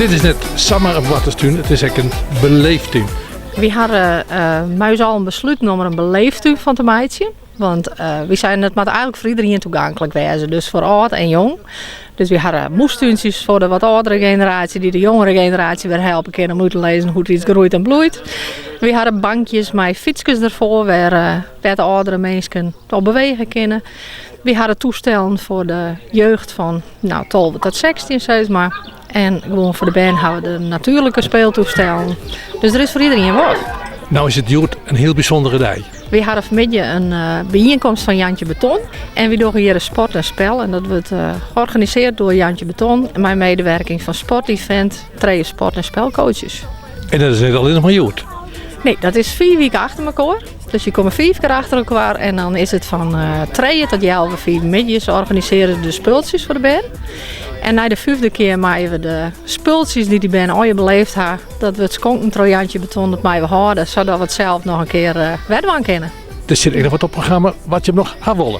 Dit is net samar in boarterstún, it is ek in beleeftún. Wy hawwe mei ús allen besluten om der in beleeftún fan te meitsjen. Want wy seinen it moat eigenlik foar iderien toeganklik wêze, dus foar âld en jong. Dus wy hawwe moestúntsjes foar de wat âldere generaasje, dy't de jongere generaasje wer helpe kinne om út te lizzen hoe't iets groeit en bloeit. Wy hawwe bankjes mei fytskes derfoar, wêr't de âldere minsken op bewege kinne. Wy hawwe toestellen foar de jeugd fan no, 12 tot 16 sis mar. En gewoan foar de bern hawwe we de natuerlike speeltoestellen. Dus der is foar iderien wat. No is it hjoed in hiel bysûndere dei. Wy hawwe fanmiddei in byienkomst fan Jantje Beton. En wy dogge hjir in sport en spel. En dat wurdt georganisearre troch Jantje Beton. Mei medewerking fan Sportevent, trije sport- en spelcoaches. En dat is net allinnich mar hjoed? Nee, dat is fiif wiken achter mekoar. Dus je komme fiif kear achter elkoar en dan is it fan trije tot healwei fiif middeis organisearje se de spultsjes foar de bern. En nei de fyfde kear meie we de spultsjes dy't dy bern allegear beleefd ha, dat wurdt skonken troch Jantje Beton, dat meie we hâlde, sadat we it sels noch in kear wer dwaan kinne. Der sit ek noch wat op programma wat je noch ha wolle.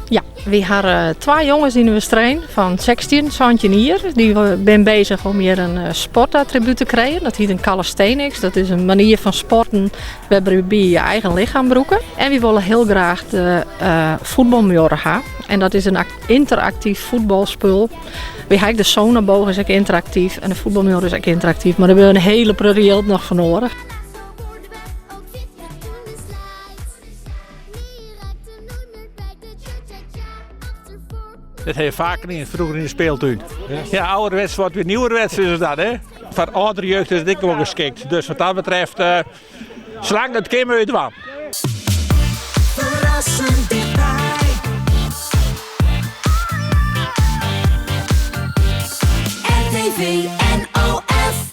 Ja, wy hawwe twa jonges yn de Westereen fan 16, 17 jier. Dy binne bezich om hjir in sportattribút te krijen. Dat hjit in calisthenics. Dat is in manier fan sporten wêrby je je eigen lichem brûke. En wy wolle hiel graach de fuotbalmuorre ha. En dat is in ynteraktyf fuotbalspul. Wy ha ek de sonoboog is ek ynteraktyf en de fuotbalmuorre is ek ynteraktyf. Mar dêr binne in hiele protte jild noch foar nedich. Dat ha je faker yn, froeger yn de speeltuin. Ja, ouderwets wordt weer nieuwerwets is het dat, hè? Foar âldere jeugd is it ek wol geskikt. Dus wat dat betreft, uh, salang it kin, moatte je dwaan. Ferrassend dichtby. RTV.